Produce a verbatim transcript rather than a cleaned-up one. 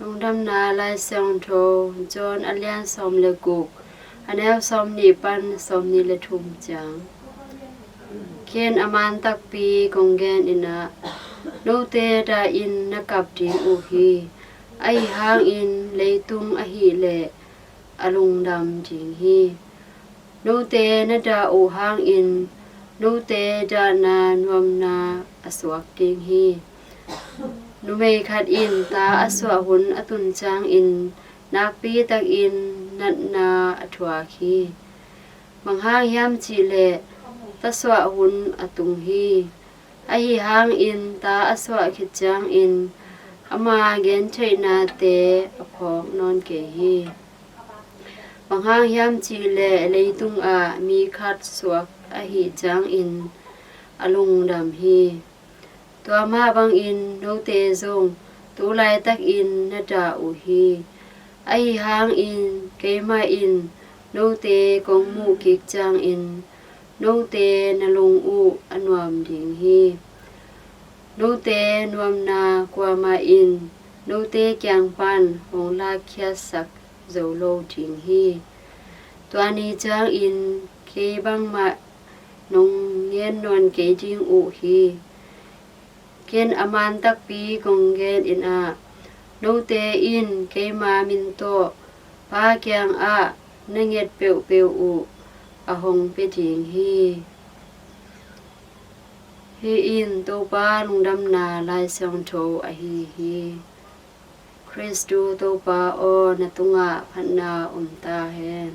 Lungdamna Lai Siangtho, John a lian sawm le guk, a neu sawm nih pan sawm nih le thum ciang. Ken a man takpi kong gen in ah, note dah in na kap ding uh hi. Ahi hangin leitung ahih leh a lungdam ding hi. Note na dah uh hangin note dahna nuamna a suak ding hi. Numei khat in ta a suah hun a tun ciangin nakpi takin natna a thuak hi. Bang hang hiam cih leh ta suah hun a tung hi. Ahi hangin ta a suah khit ciangin ama gentheihnate a phawk nawn kei hi. Bang hang hiam cih leh leitungah mi khat suak ahih ciangin a lungdam hi. Tua mah bangin note zong tu laitakin na dah uh hi. Ahi hangin keimah in note kong muh kik ciangin note na lung uh a nuam ding hi. Note nuamna kuamah in note kiang pan hong lakkhiatsak zo lo ding hi. Tua ni ciangin kei bangmah nong ngen nawn kei ding uh hi. Ken a man takpi kong gen in ah, note in keima min tawh Pa kiangah na nget peuhpeuh uh a hong pia ding hi. Hih in Topa Lungdamna Lai Siangtho ahi hi. Khristu Topa aw, na tungah phatna om ta hen.